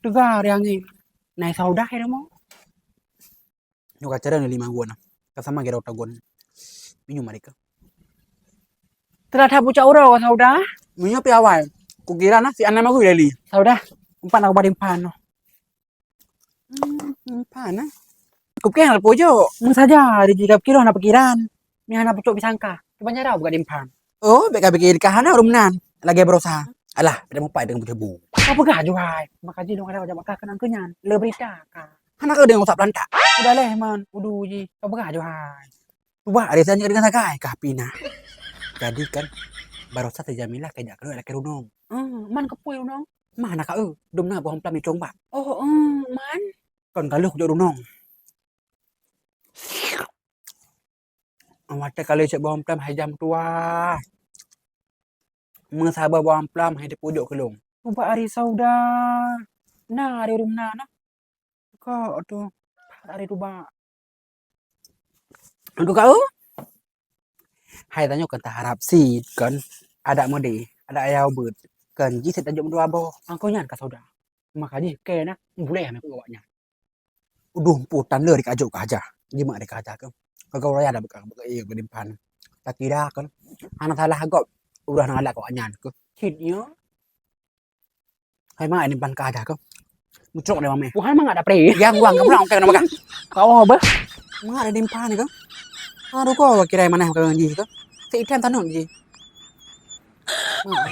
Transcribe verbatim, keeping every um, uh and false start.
Teuga ari angén. Nai saudah ya mo. Nyoe ka cara ni lima gon. Ka sama kira otak gon. Minum mereka. Telah dah pucak uroe saudah. Minum pi awai. Kukira na si anak aku lali. Saudah. Empat nak bari empat no. Hmm, empat na. Kupikir nak pojok. Mung saja, di jika pikir nak pikiran. Ni hana pucuk pisangka. Cuba nyarau buka dimpan. Oh, bek ka pikir ka hana ureueng nan. Lagèe barosa. Alah, pada mupai dengan budebu. Kau peugah ju hai. Maka ji dong ada wajah bakah kenang kenyan. Le berita ka. Hana kau dengan utak pelantak. Udah leh man, udu ji. Kau peugah ju hai. Cuba ada tanya dengan sagai kah pina. Jadi kan barosa si Jamilah kajak keluar laki runong. Hmm, man kepui runong. Mana kau? Dum na boh plam di combak. Oh, hmm, man. Kon galuh kujak runong. Watèe kali cok bawang plam hai jam dua. Meusaba bawang plam hai teupojok keulong. Ubak ari sauda. Na ari ureueng na, na. Kok tu. Ari tuba. Aku kau. Hai tanyoe kan taharap sit kan. Adak mode, adak ayah ubit. Kan ji sit tajok dua boh. Angko nyan ka sauda. Maka ji kena buleh ame ku awak nyan. Uduh empu tan le dikajok ka haja. Jimak dikajak ke. Kagau raya dah beka beka iya ke dimpan. Takira kan. Hana salah gop. Udah na galak awak nyan ke. Cit nyo. Hai mak dimpan ka haja ke. Mucrok dia mame. Wah mak ada pre. Yang wang ke pulang kena makan. Kau bah. Mak ada dimpan ke. Aduh kau kira mana kau ji ke. Seitan tanut ji. Mak.